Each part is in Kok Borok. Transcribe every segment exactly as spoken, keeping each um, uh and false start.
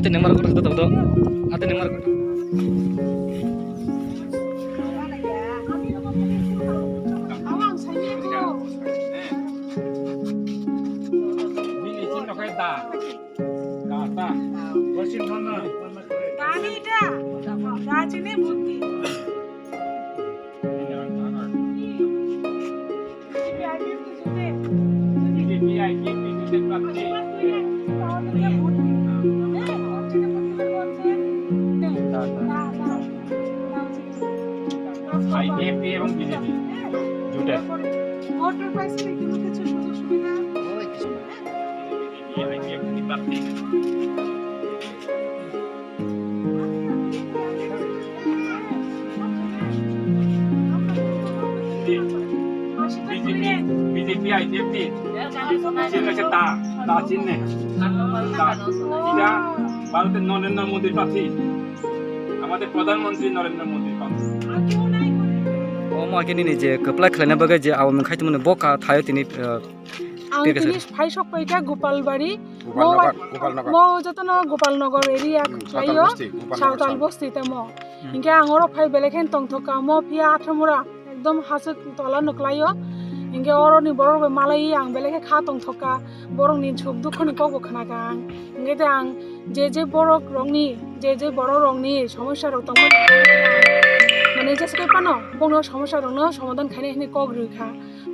Ate nemar kotor kotor to. Ate nemar kotor. IPFT এবং বিজেপি জোটের। আইপিএফটি প্রার্থী। বিজেপি, বিজেপি আইপিএফটি চিহ্ন হচ্ছে দা, দা চিহ্নে। দা। এটা ভারতের নরেন্দ্র মোদীর প্রার্থী, আমাদের প্রধানমন্ত্রী নরেন্দ্র মোদীর প্রার্থী। Omo khe nini je kwplai khlaina bagwi je abo mung khai tongmani bo ka thaio tini, uh, Ang tini phai sok paikha Gopalbari. Gopalnagar, Gopalnagar. Mo jotono Gopalnagar area khlaio, Sawtal bosti, Gopalnagar Sawtal bosti tamo. Hinkhe ang oro phai belai khe tongthokka, mo phiya Athamura ekdom hasuk tola nuklaio. Hinkhe oroni borok bai malai ang belai khe kha tongthokka, borokni suk dukhoni kokbo khnakha ang. Hinkhe te ang je je borok rokni, je je borok rokni somosya rok tongmani, mane jeske phano bono somosya rokno somadhan khainai hinwi kok rwkha.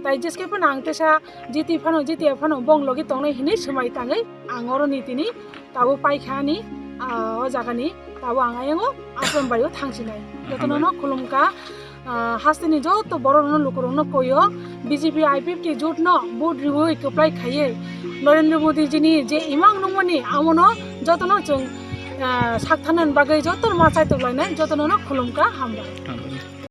Tai jeske phano ang tesa jiti phano, jiti phano bong logi tongnai hinwi swmai tangwi ang oro ni tini tabuk paikha ani, ah, o jaga ni tabuk ang ayang o Ashram bai o thang sinai. Jotono no khulumkha, ah, haste ni joto borok no lukurok no koi o B J P I P F T jut no vote riwi kwplai khaiwi Narendra Modi ji ni je imang nungmani amo no jotono chwng, ah, sak thanani bagwi joto ma chaitok lainai jotono no khulumkha hambai.